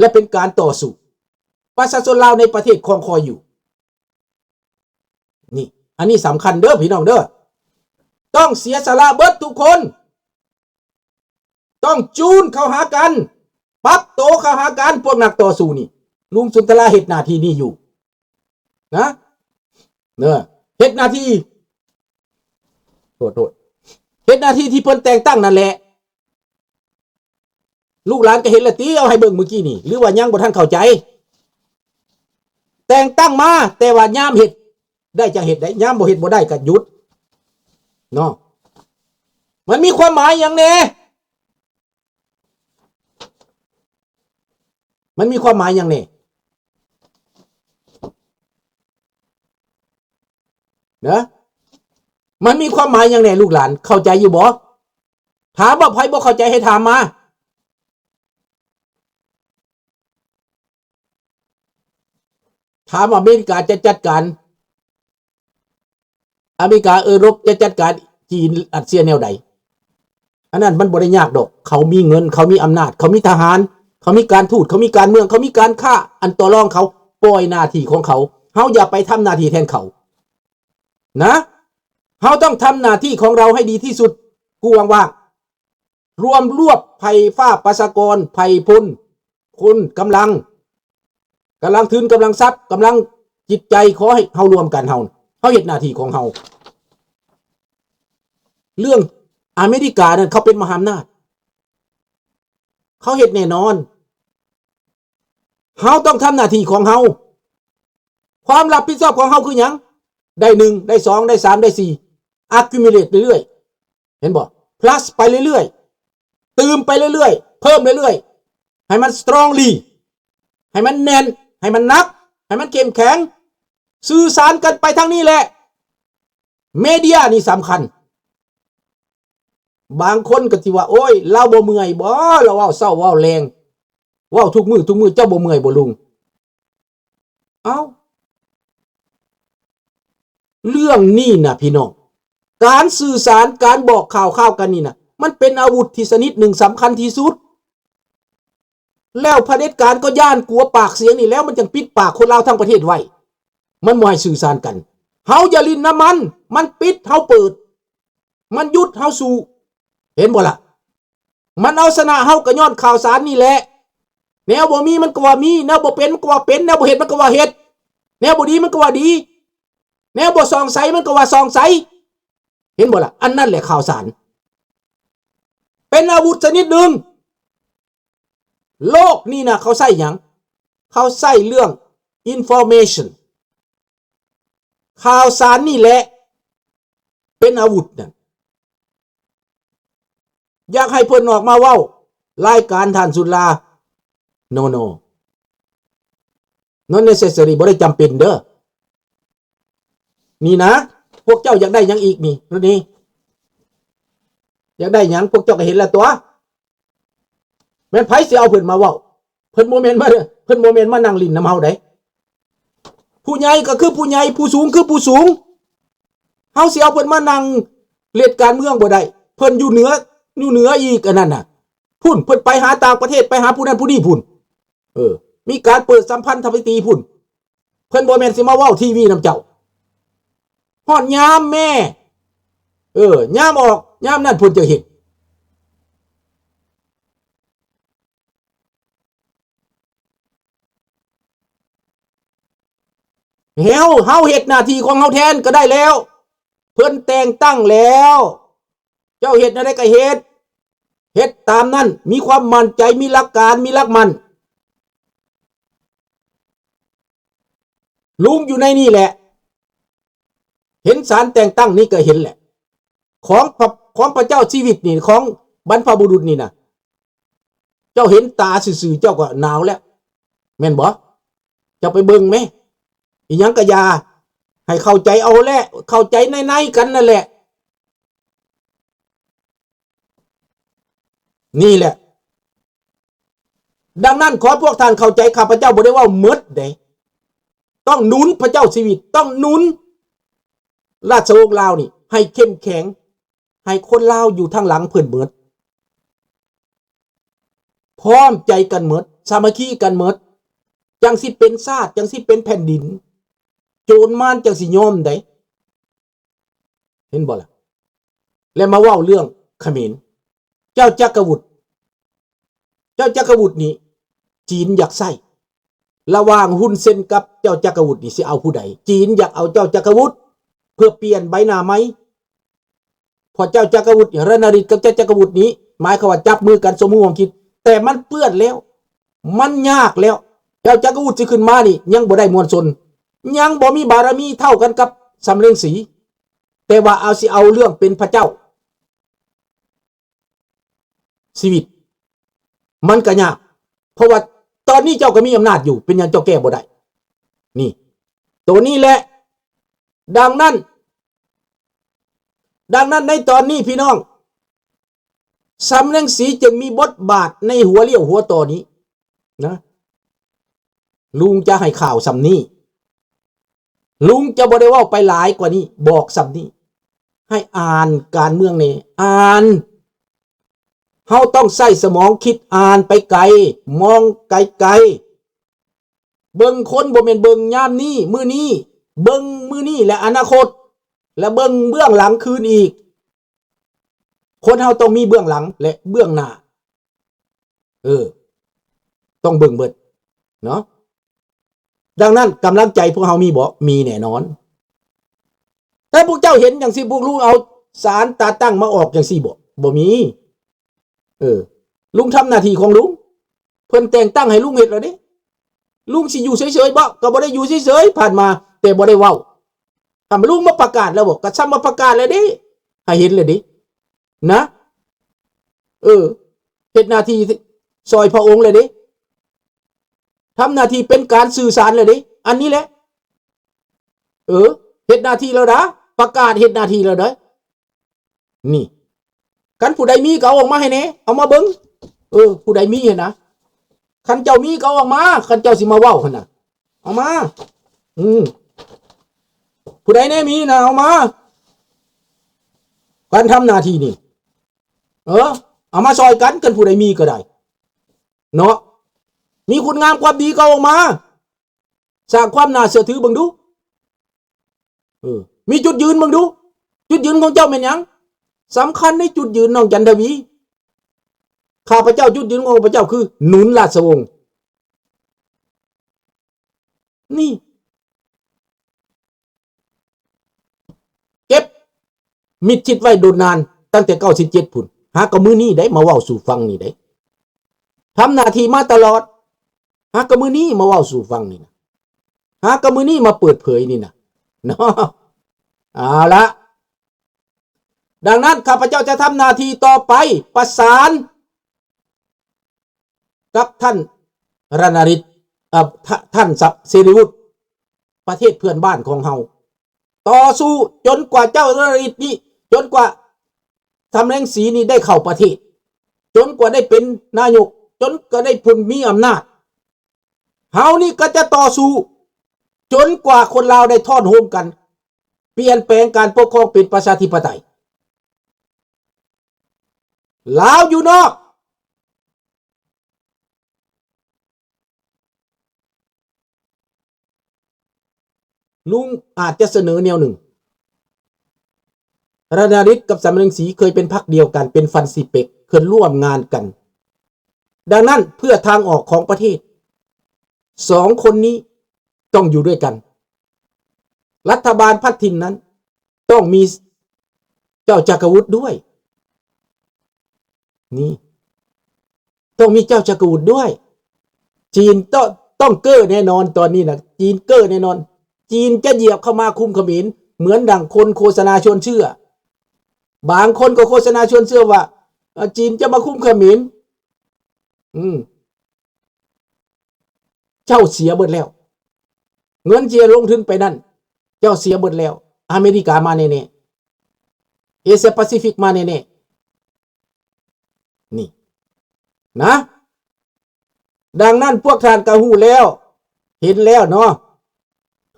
ຈະເປັນການຕໍ່ສູ້. ປະຊາຊົນລາວໃນປະເທດຄອງຄອຍຢູ່. ນີ້ ອັນນີ້ສຳຄັນເດີພີ່ນ້ອງເດີ. ຕ້ອງເສຍສະຫຼະເບິດທຸກຄົນ. ຕ້ອງຈູນເຂົ້າຫາກັນ, ປັບໂຕເຂົ້າຫາກັນ, ພວກນັກຕໍ່ສູ້ນີ້. ລຸງສຸນທະລາເຮັດໜ້າທີ່ນີ້ຢູ່ນະ, ເນາະ, ເຮັດໜ້າທີ່, ໂທດ, ໂທດ, ເຮັດໜ້າທີ່ທີ່ເພິ່ນແຕ່ງຕັ້ງນັ້ນແຫຼະ. ລູກຫຼານກໍເຫັນແລ້ວຕິ, ເອົາໃຫ້ເບິ່ງມື້ກີ້ນີ້ ຫຼືວ່າຍັງບໍ່ທັນເຂົ້າໃຈ? ແຕ່ງຕັ້ງມາ, ແຕ່ວ່າຍາມເຮັດໄດ້ຈັ່ງເຮັດໄດ້, ຍາມບໍ່ເຮັດບໍ່ໄດ້ກໍຢຸດເນາະ. ມັນມີຄວາມໝາຍຫຍັງແດ່? ມັນມີຄວາມໝາຍຫຍັງແດ່? ເນາະ, ມັນມີຄວາມໝາຍຫຍັງແດ່ ລູກຫຼານ ເຂົ້າໃຈຢູ່ບໍ່? ຖາມວ່າໃຜບໍ່ເຂົ້າໃຈໃຫ້ຖາມມາ. ຖາມວ່າອາເມລິກາຈະຈັດການ, ອາເມລິກາ ເອີຣົບຈະຈັດການຈີນ ຣັດເຊຍແນວໃດ? ອັນນັ້ນມັນບໍ່ໄດ້ຍາກດອກ. ເຂົາມີເງິນ, ເຂົາມີອຳນາດ, ເຂົາມີທະຫານ, ເຂົາມີການທູດ, ເຂົາມີການເມືອງ, ເຂົາມີການຄ້າ, ອັນຕໍ່ລອງເຂົາ, ປ່ອຍໜ້າທີ່ຂອງເຂົາ. ເຮົາຢ່າໄປທຳໜ້າທີ່ແທນເຂົານະ. ເຮົາຕ້ອງທຳໜ້າທີ່ຂອງເຮົາໃຫ້ດີທີ່ສຸດ. ກູຫວັງວ່າ ລວມລວບໄພຟ້າປະຊາກອນ, ໄພພົນ, ຄົນ, ກຳລັງ, ກຳລັງທຶນ, ກຳລັງຊັບ, ກຳລັງຈິດໃຈ, ຂໍໃຫ້ເຮົາລວມກັນ, ເຮົາ, ເຮົາເຮັດໜ້າທີ່ຂອງເຮົາ. ເລື່ອງອາເມລິການັ້ນ ເຂົາເປັນມະຫາອຳນາດ, ເຂົາເຮັດແນ່ນອນ. ເຮົາຕ້ອງທຳໜ້າທີ່ຂອງເຮົາ. ຄວາມຮັບຜິດຊອບຂອງເຮົາຄືຫຍັງ? ໄດ້ໜຶ່ງ, ໄດ້ສອງ, ໄດ້ສາມ, ໄດ້ສີ່, accumulate ເລື້ອຍໆ. ເຫັນບໍ່? Plus ໄປເລື້ອຍໆ, ຕື່ມໄປເລື້ອຍໆ, ເພີ່ມເລື້ອຍໆ, ໃຫ້ມັນ strongly, ໃຫ້ມັນແໜ້ນ, ໃຫ້ມັນໜັກ, ໃຫ້ມັນເຂັ້ມແຂງ. ສື່ສານກັນໄປທາງນີ້ແຫຼະ. ເມເດຍນີ້ສຳຄັນ. ບາງຄົນກໍຊິວ່າ ໂອ້ຍ ລາວບໍ່ເມື່ອຍບໍ? ລາວເວົ້າເຊົ້າເວົ້າແລງ, ເວົ້າທຸກມື້ທຸກມື້, ເຈົ້າບໍ່ເມື່ອຍບໍລຸງ? ເອົ້າ, ເລື່ອງນີ້ນະພີ່ນ້ອງ, ການສື່ສານ, ການບອກຂ່າວຄາວກັນນີ້ນະ, ມັນເປັນອາວຸດທີ່ຊະນິດໜຶ່ງສຳຄັນທີ່ສຸດ. ແລ້ວຜະເດັດການກໍຢ້ານກົວປາກສຽງນີ້ແລ້ວ, ມັນຈຶ່ງປິດປາກຄົນລາວທັງປະເທດໄວ້, ມັນບໍ່ໃຫ້ສື່ສານກັນ. ເຮົາຢ່າຫຼິ້ນນຳມັນ, ມັນປິດເຮົາເປີດ, ມັນຢຸດເຮົາສູ້. ເຫັນບໍ່ລະ? ມັນເອົາຊະນະເຮົາກໍຍ້ອນຂ່າວສານນີ້ແຫຼະ. ແນວບໍ່ມີມັນກໍວ່າມີ, ແນວບໍ່ເປັນມັນກໍວ່າເປັນ, ແນວບໍ່ເຮັດມັນກໍວ່າເຮັດ, ແນວບໍ່ດີມັນກໍວ່າດີ, ແນວບໍ່ສ່ອງໃສມັນກໍວ່າສ່ອງໃສ. ເຫັນບໍ່ລະ? ອັນນັ້ນແຫຼະຂ່າວສານ. ເປັນອາວຸດຊະນິດໜຶ່ງ. ໂລກນີ້ນະ ເຂົາໃຊ້ຫຍັງ? ເຂົາໃຊ້ເລື່ອງ information. ຂ່າວສານນີ້ແຫຼະເປັນອາວຸດນັ້ນ. ຢາກໃຫ້ເພິ່ນອອກມາເວົ້າ ລາຍການທ່ານສຸນລາ no no, not necessary, ບໍ່ໄດ້ຈຳເປັນເດີ. ນີ້ນະ, ພວກເຈົ້າຢາກໄດ້ຫຍັງອີກນີ້? ນີ້ ຢາກໄດ້ຫຍັງ? ພວກເຈົ້າກໍເຫັນແລ້ວຕົວະ. ແມ່ນໃຜຊິເອົາເພິ່ນມາເວົ້າ? ເພິ່ນບໍ່ແມ່ນມາ, ເພິ່ນບໍ່ແມ່ນມານັ່ງຫຼິ້ນນຳເຮົາໃດ. ຜູ້ໃຫຍ່ກໍຄືຜູ້ໃຫຍ່, ຜູ້ສູງຄືຜູ້ສູງ. ເຮົາຊິເອົາເພິ່ນມານັ່ງເຮັດການເມືອງບໍ່ໄດ້. ເພິ່ນຢູ່ເໜືອ, ຢູ່ເໜືອອີກອັນນັ້ນນະ. ພຸ້ນ, ເພິ່ນໄປຫາຕ່າງປະເທດ, ໄປຫາຜູ້ນັ້ນຜູ້ນີ້ພຸ້ນ. ເອີ, ມີການເປີດສຳພັນທຳອິດຕີພຸ້ນ. ເພິ່ນບໍ່ແມ່ນຊິມາເວົ້າທີວີນຳເຈົ້າ. ຮອດຍາມແມ່, ເອີ, ຍາມອອກ, ຍາມນັ້ນເພິ່ນຈະເຫັນ. ເຮົາ, ເຮົາເຮັດໜ້າທີ່ຂອງເຮົາແທນກໍໄດ້ແລ້ວ. ເພິ່ນແຕ່ງຕັ້ງແລ້ວ. ເຈົ້າເຮັດແນວໃດກໍເຮັດ. ເຮັດຕາມນັ້ນ. ມີຄວາມໝັ້ນໃຈ, ມີຫຼັກການ, ມີຫຼັກໝັ້ນ. ລຸງຢູ່ໃນນີ້ແຫຼະ. ເຫັນສານແຕ່ງຕັ້ງນີ້ກໍເຫັນແຫຼະ. ຂອງພະ, ຂອງພະເຈົ້າຊີວິດນີ້, ຂອງບັນພະບຸລຸດນີ້ນະ. ເຈົ້າເຫັນຕາຊື່ໆ ເຈົ້າກໍໜາວແລ້ວ ແມ່ນບໍ່? ເຈົ້າໄປເບິ່ງແມ. ອີຫຍັງກໍຢ່າ, ໃຫ້ເຂົ້າໃຈເອົາແຫຼະ, ເຂົ້າໃຈໃນໆ ກັນນັ້ນແຫຼະ. ນີ້ແຫຼະ. ດັ່ງນັ້ນ ຂໍພວກທ່ານເຂົ້າໃຈ, ຂ້າພະເຈົ້າບໍ່ໄດ້ເວົ້າໝົດເດ້. ຕ້ອງໜູນພະເຈົ້າຊີວິດ, ຕ້ອງໜູນລາຊະວົງລາວນີ້ໃຫ້ເຂັ້ມແຂງ, ໃຫ້ຄົນລາວຢູ່ທາງຫຼັງເພິ່ນໝົດ, ພ້ອມໃຈກັນໝົດ. ສາມັກຄີກັນໝົດ ຈັ່ງຊິເປັນຊາດ ຈັ່ງຊິເປັນແຜ່ນດິນ ໂຈນມານຈັ່ງຊິຍອມໄດ໋ ເຫັນບໍ່ລະ? ແລະມາເວົ້າເລື່ອງຂະເໝນ ເຈົ້າຈັກກະວຸດ ເຈົ້າຈັກກະວຸດນີ້ ຈີນຢາກໃຊ້ ລະຫວ່າງຮຸນເຊັນກັບເຈົ້າຈັກກະວຸດນີ້ ຊິເອົາຜູ້ໃດ? ຈີນຢາກເອົາເຈົ້າຈັກກະວຸດ ເພື່ອປ່ຽນໃບໜ້າໃໝ່ ເພາະເຈົ້າຈັກກະວຸດ ຣະນະລິດ ກັບເຈົ້າຈັກກະວຸດນີ້ ໝາຍຄວາມວ່າຈັບມືກັນສົມຮູ້ຮ່ວມຄິດ ແຕ່ມັນເປື້ອນແລ້ວ ມັນຍາກແລ້ວ ເຈົ້າຈັກກະວຸດຊິຂຶ້ນມານີ້ ຍັງບໍ່ໄດ້ມວນຊົນ ຍັງບໍ່ມີບາລະມີເທົ່າກັນກັບສຳເລັງສີ ແຕ່ວ່າເອົາ ຊິເອົາເລື່ອງເປັນພະເຈົ້າ ຊີວິດ ມັນກະຍາກ ເພາະວ່າຕອນນີ້ເຈົ້າກະມີອຳນາດຢູ່ ເປັນຫຍັງເຈົ້າແກ້ບໍ່ໄດ້? ນີ້ ໂຕນີ້ແຫຼະ ດັ່ງນັ້ນ ດັ່ງນັ້ນໃນຕອນນີ້ພີ່ນ້ອງ ສຳເລັງສີຈຶ່ງມີບົດບາດໃນຫົວລ້ຽວຫົວຕໍ່ນີ້ນະ ລຸງຈະໃຫ້ຂ່າວສ່ຳນີ້ ລຸງຈະບໍ່ໄດ້ເວົ້າໄປຫຼາຍກວ່ານີ້ ບອກສ່ຳນີ້ ໃຫ້ອ່ານການເມືອງແດ່ ອ່ານ ເຮົາຕ້ອງໃຊ້ສະໝອງຄິດ ອ່ານໄປໄກ ມອງໄກໆ ເບິ່ງຄົນບໍ່ແມ່ນເບິ່ງຍາມນີ້ ມື້ນີ້ ເບິ່ງມື້ນີ້ ແລະ ອະນາຄົດ ແລະ ເບິ່ງເບື້ອງຫຼັງຄືນອີກ ຄົນເຮົາຕ້ອງມີເບື້ອງຫຼັງ ແລະ ເບື້ອງໜ້າ ເອີ ຕ້ອງເບິ່ງເບິດເນາະ ດັ່ງນັ້ນກຳລັງໃຈພວກເຮົາມີບໍ່? ມີແນ່ນອນ ແຕ່ພວກເຈົ້າເຫັນຈັ່ງຊີ້ ພວກລຸງເອົາສານຕາຕັ້ງມາອອກຈັ່ງຊີ້ບໍ່? ບໍ່ມີ ເອີ ລຸງທຳໜ້າທີ່ຂອງລຸງ ເພິ່ນແຕ່ງຕັ້ງໃຫ້ລຸງເຮັດແລ້ວເດ້ ລຸງຊິຢູ່ເສີຍໆບໍ່? ກໍບໍ່ໄດ້ຢູ່ເສີຍໆ ຜ່ານມາ ແຕ່ບໍ່ໄດ້ເວົ້າ ຖ້າລຸງມາປະກາດແລ້ວບໍ່? ກໍຊ່ຳວ່າປະກາດແລ້ວເດ້ ໃຫ້ເຫັນແລ້ວເດ້ ນະ ເອີ ເຮັດໜ້າທີ່ຊ່ອຍພະອົງແລ້ວເດ້ ທຳໜ້າທີ່ເປັນການສື່ສານແລ້ວເດ້ ອັນນີ້ແຫຼະ ເອີ ເຮັດໜ້າທີ່ແລ້ວດາ ປະກາດເຮັດໜ້າທີ່ແລ້ວເດ້ ນີ້ ຄັນຜູ້ໃດມີກໍເອົາອອກມາໃຫ້ແດ່ ເອົາມາເບິ່ງ ເອີ ຜູ້ໃດມີຫັ້ນນະ ຄັນເຈົ້າມີກໍເອົາອອກມາ ຄັນເຈົ້າຊິມາເວົ້າຫັ້ນນະ ເອົາມາ ອືມ ຜູ້ໃດແດ່ມີນະ ເອົາມາ ການທຳໜ້າທີ່ນີ້ ເອີ ເອົາມາຊ່ອຍກັນ ຄັນຜູ້ໃດມີກໍໄດ້ເນາະ ມີຄຸນງາມຄວາມດີກໍເອົາອອກມາ ສ້າງຄວາມໜ້າເຊື່ອຖືເບິ່ງດູ ເອີ ມີຈຸດຢືນເບິ່ງດູ ຈຸດຢືນຂອງເຈົ້າແມ່ນຫຍັງ? ສຳຄັນໃນຈຸດຢືນ ນ້ອງຈັນທະວີ ຂ້າພະເຈົ້າ ຈຸດຢືນຂອງຂ້າພະເຈົ້າຄືໜູນລາຊະວົງ ນີ້ ເກັບມິດຊິດໄວ້ດົນນານ ຕັ້ງແຕ່ເກົ້າສິບເຈັດພຸ້ນ ຫາກໍມື້ນີ້ໄດ໋ ມາເວົ້າສູ່ຟັງນີ້ໄດ໋ ທຳໜ້າທີ່ມາຕະຫຼອດ ຫາກໍມື້ນີ້ມາເວົ້າສູ່ຟັງນີ້ນະ ຫາກໍມື້ນີ້ມາເປີດເຜີຍນີ້ນະ ເນາະ ເອົາລະ ດັ່ງນັ້ນ ຂ້າພະເຈົ້າຈະທຳໜ້າທີ່ຕໍ່ໄປ ປະສານກັບທ່ານ ຣະນະລິດ ເອີ ທ່ານ ສະ ເສລີວຸດ ປະເທດເພື່ອນບ້ານຂອງເຮົາ ຕໍ່ສູ້ຈົນກວ່າເຈົ້າ ຣະນະລິດ ນີ້ ຈົນກວ່າສຳແລງສີນີ້ໄດ້ເຂົ້າປະເທດ ຈົນກວ່າໄດ້ເປັນນາຍົກ ຈົນກວ່າໄດ້ຜູ້ມີອຳນາດ ເຮົານີ້ກໍຈະຕໍ່ສູ້ຈົນກວ່າຄົນລາວໄດ້ທ້ອນໂຮມກັນ ປ່ຽນແປງການປົກຄອງເປັນປະຊາທິປະໄຕ ລາວຢູ່ນອກ ລຸງອາດຈະສະເໜີແນວໜຶ່ງ ຣະນະລິດກັບສຳແລງສີເຄີຍເປັນພັກດຽວກັນ ເປັນຟັນຊີເປັກ ເຄີຍຮ່ວມງານກັນ. ດັ່ງນັ້ນ ເພື່ອທາງອອກຂອງປະເທດ ສອງຄົນນີ້ຕ້ອງຢູ່ດ້ວຍກັນ. ລັດຖະບານພັດຖິ່ນນັ້ນຕ້ອງມີເຈົ້າຈັກກະວຸດດ້ວຍ. ນີ້ ຕ້ອງມີເຈົ້າຈັກກະວຸດດ້ວຍ. ຈີນຕ້ອງ ຕ້ອງເກີ້ແນ່ນອນຕອນນີ້ນະ. ຈີນເກີ້ແນ່ນອນ. ຈີນຈະຢຽບເຂົ້າມາຄຸມຂະເໝນ ເໝືອນດັ່ງຄົນໂຄສະນາຊວນເຊື່ອ. ບາງຄົນກໍໂຄສະນາຊວນເຊື່ອວ່າ ເອີ ຈີນຈະມາຄຸມຂະເໝນ. ອືມ. ເຈົ້າເສຍເບິດແລ້ວ. ເງິນທີ່ຈະລົງທຶນໄປນັ້ນ ເຈົ້າເສຍເບິດແລ້ວ. ອາເມລິກາມາແນ່ໆ. ເອເຊຍປາຊີຟິກມາແນ່ໆ. ນີ້ນະ. ດັ່ງນັ້ນພວກທ່ານກໍຮູ້ແລ້ວ ເຫັນແລ້ວເນາະ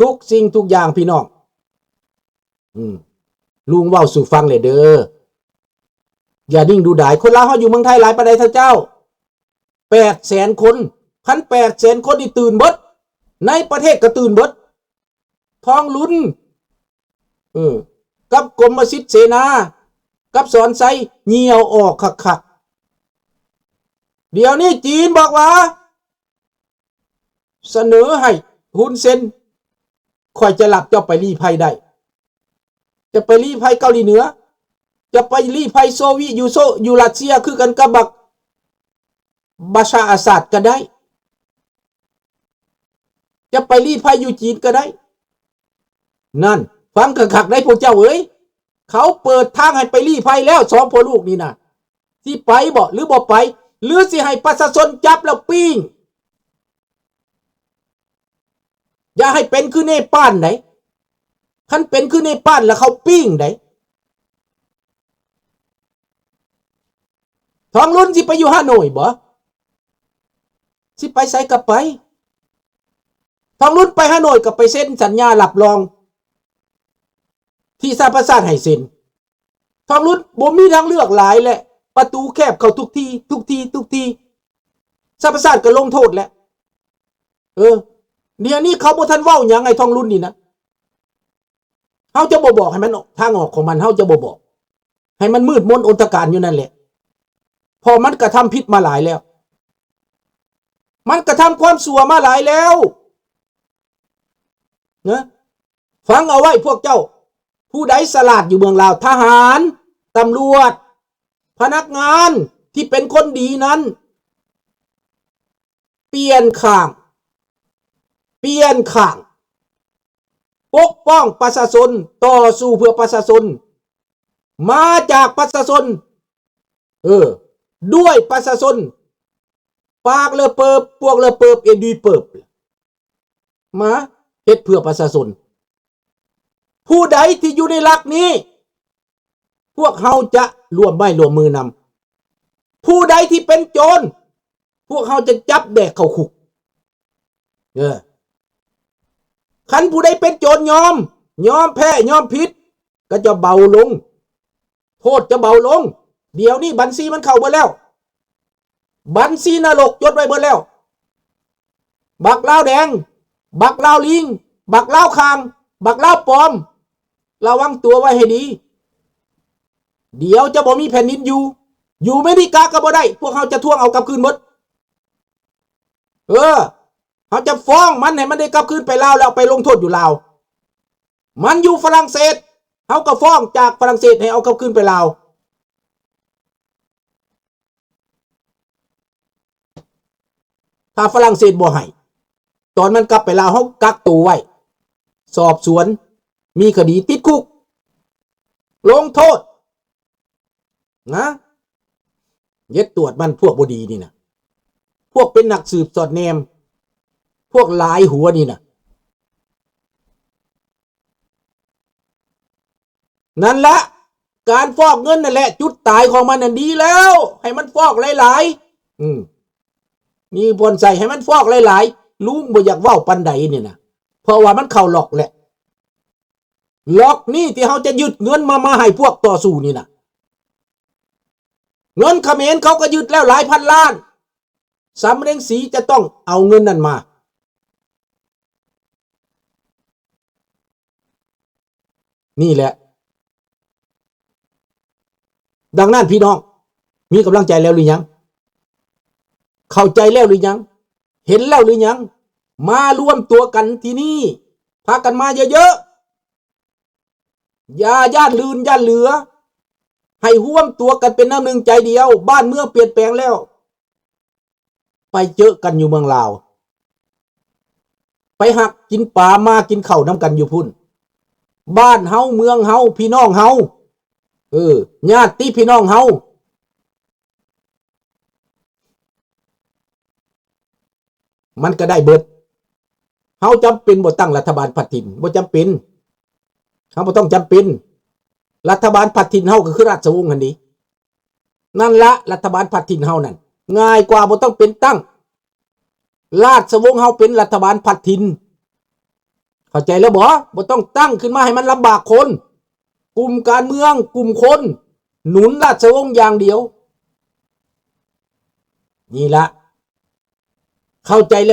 ທຸກສິ່ງທຸກຢ່າງພີ່ນ້ອງ. ອືມ ລຸງເວົ້າສູ່ຟັງແຫຼະເດີ. ຢ່ານິ່ງດູດາຍ. ຄົນລາວເຮົາຢູ່ເມືອງໄທຫຼາຍປານໃດທ່ານເຈົ້າ? ແປດແສນຄົນ. ພັນແປດແສນຄົນນີ້ຕື່ນເບິດ, ໃນປະເທດກໍຕື່ນເບິດ. ທອງລຸນ ເອີ ກັບກົມມະສິດເສນາ ກັບສອນໄຊ ຍ່ຽວອອກຄັກໆ. ດຽວນີ້ຈີນບອກວ່າ ສະເໜີໃຫ້ຮຸນເຊັນ ຂ້ອຍຈະຮັບເຈົ້າໄປລີ້ໄພໄດ້, ຈະໄປລີ້ໄພເກົາຫຼີເໜືອ, ຈະໄປລີ້ໄພໂຊວຽດ ຢູ່ໂຊ ຢູ່ຣັດເຊຍ ຄືກັນກັບບັກ ບາຊາອາຊາດກໍໄດ້, ຈະໄປລີ້ໄພຢູ່ຈີນກໍໄດ້. ນັ້ນ ຟັງຄັກໆໄດ໋ພວກເຈົ້າເອີຍ, ເຂົາເປີດທາງໃຫ້ໄປລີ້ໄພແລ້ວ ສອງພໍ່ລູກນີ້ນະ. ຊິໄປບໍ່ ຫຼືບໍ່ໄປ ຫຼືຊິໃຫ້ປະຊາຊົນຈັບແລ້ວປີ້ງ? ຢ່າໃຫ້ເປັນຄືເນປານໄດ໋, ຄັນເປັນຄືເນປານແລ້ວເຂົາປີ້ງໄດ໋. ທອງລຸນຊິໄປຢູ່ຮ່າໂນ້ຍບໍ່? ຊິໄປໃສກໍໄປ. ທອງລຸນໄປຮ່າໂນ້ຍກໍໄປເຊັນສັນຍາຮັບຮອງທີ່ສະຫະປະຊາຊາດໃຫ້ເຊັນ. ທອງລຸນບໍ່ມີທາງເລືອກຫຼາຍແຫຼະ, ປະຕູແຄບເຂົ້າທຸກທີ່ ທຸກທີ່ ທຸກທີ່. ສະຫະປະຊາຊາດກໍລົງໂທດແຫຼະ. ເອີ ດຽວນີ້ເຂົາບໍ່ທັນເວົ້າຫຍັງໃຫ້ທອງລຸນນີ້ນະ. ເຮົາຈະບໍ່ບອກໃຫ້ມັນອອກ ທາງອອກຂອງມັນ ເຮົາຈະບໍ່ບອກ ໃຫ້ມັນມືດມົນອົນຕະການຢູ່ນັ້ນແຫຼະ, ເພາະມັນກະທຳຜິດມາຫຼາຍແລ້ວ, ມັນກະທຳຄວາມຊົ່ວມາຫຼາຍແລ້ວນະ. ຟັງເອົາໄວ້ພວກເຈົ້າ, ຜູ້ໃດສະຫຼາດຢູ່ເມືອງລາວ, ທະຫານ, ຕຳຫຼວດ, ພະນັກງານທີ່ເປັນຄົນດີນັ້ນ ປ່ຽນຂ້າງ, ປ່ຽນຂ້າງ, ປົກປ້ອງປະຊາຊົນ, ຕໍ່ສູ້ເພື່ອປະຊາຊົນ, ມາຈາກປະຊາຊົນ, ເອີ, ດ້ວຍປະຊາຊົນ, ປາກເລີເປີບ, ພວກເລີເປີບ, ເອັນດີເປີບ, ມາເຮັດເພື່ອປະຊາຊົນ. ຜູ້ໃດທີ່ຢູ່ໃນຫຼັກນີ້ ພວກເຮົາຈະຮ່ວມໄມ້ຮ່ວມມືນຳ. ຜູ້ໃດທີ່ເປັນໂຈນ ພວກເຮົາຈະຈັບແບກເຂົ້າຄຸກ. ເອີ ຄັນຜູ້ໃດເປັນໂຈນຍອມ, ຍອມແພ້, ຍອມຜິດ, ກໍຈະເບົາລົງ, ໂທດຈະເບົາລົງ. ດຽວນີ້ບັນຊີມັນເຂົ້າເບິດແລ້ວ. ບັນຊີນະລົກຈົດໄວ້ເບິດແລ້ວ. ບັກລາວແດງ, ບັກລາວລີງ, ບັກລາວຂ້າງ, ບັກລາວປອມ, ລະວັງຕົວໄວ້ໃຫ້ດີ. ດຽວຈະບໍ່ມີແຜ່ນດິນຢູ່. ຢູ່ເມລິກາກໍບໍ່ໄດ້. ພວກເຮົາຈະທວງເອົາກັບຄືນໝົດ. ເອີ, ເຮົາຈະຟ້ອງມັນໃຫ້ມັນໄດ້ກັບຄືນໄປລາວ ແລ້ວເອົາໄປລົງໂທດຢູ່ລາວ. ມັນຢູ່ຝຣັ່ງເສດ, ເຮົາກໍຟ້ອງຈາກຝຣັ່ງເສດໃຫ້ເອົາກັບຄືນໄປລາວ. ຖ້າຝຣັ່ງເສດບໍ່ໃຫ້, ຕອນມັນກັບໄປລາວ ເຮົາກັກໂຕໄວ້, ສອບສວນ, ມີຄະດີ, ຕິດຄຸກ, ລົງໂທດ. ນະ ເຮັດຕວດມັນ ພວກບໍ່ດີນີ້ນະ, ພວກເປັນນັກສືບສອດແນມ, ພວກຫຼາຍຫົວນີ້ນະ. ນັ້ນລະ ການຟອກເງິນນັ້ນແຫຼະ ຈຸດຕາຍຂອງມັນນັ້ນ. ດີແລ້ວ ໃຫ້ມັນຟອກຫຼາຍໆ. ອືມ ມີບ່ອນໃສ່ ໃຫ້ມັນຟອກຫຼາຍໆ. ລຸງບໍ່ຢາກເວົ້າປານໃດນີ້ນະ, ເພາະວ່າມັນເຂົ້າລັອກແຫຼະ. ລັອກນີ້ທີ່ເຮົາຈະຍຶດເງິນມາ ມາໃຫ້ພວກຕໍ່ສູ້ນີ້ນະ. ເງິນຂະເໝນເຂົາກໍຍຶດແລ້ວຫຼາຍພັນລ້ານ. ສຳມະເນງສີຈະຕ້ອງເອົາເງິນນັ້ນມາ. ນີ້ແຫຼະ. ດັ່ງນັ້ນ ພີ່ນ້ອງ ມີກຳລັງໃຈແລ້ວຫຼືຍັງ? ເຂົ້າໃຈແລ້ວຫຼືຍັງ? ເຫັນແລ້ວຫຼືຍັງ? ມາລວມຕົວກັນທີ່ນີ້, ພາກັນມາເຍີະໆ. ຢ່າຢ້ານລື່ນຢ້ານເຫຼືອ, ໃຫ້ຮ່ວມຕົວກັນເປັນນ້ຳໜຶ່ງໃຈດຽວ. ບ້ານເມືອງປ່ຽນແປງແລ້ວ. ໄປເຈີກັນຢູ່ເມືອງລາວ, ໄປຫາກິນປາມາກິນເຂົ້ານຳກັນຢູ່ພຸ້ນ. ບ້ານເຮົາເມືອງເຮົາ ພີ່ນ້ອງເຮົາ, ເອີ, ຍາດຕິພີ່ນ້ອງເຮົາ, ມັນກໍໄດ້ເບິດ. ເຮົາຈຳເປັນບໍ່ຕັ້ງລັດຖະບານພັດຖິ່ນ? ບໍ່ຈຳເປັນ. ເຮົາບໍ່ຕ້ອງຈຳເປັນ. ລັດຖະບານພັດຖິ່ນເຮົາກໍຄືລາຊະວົງຫັ້ນເດ. ນັ້ນລະ ລັດຖະບານພັດຖິ່ນເຮົານັ້ນ ງ່າຍກວ່າ, ບໍ່ຕ້ອງເປັນຕັ້ງ. ລາຊະວົງເຮົາເປັນລັດຖະບານພັດຖິ່ນ. ເຂົ້າໃຈແລ້ວບໍ່? ບໍ່ຕ້ອງຕັ້ງຂຶ້ນມາໃຫ້ມັນລຳບາກຄົນ. ກຸ່ມການເມືອງ, ກຸ່ມຄົນ ໜູນລາຊະວົງຢ່າງດຽວ. ນີ້ລະ ເຂົ້າໃຈແລ້ວ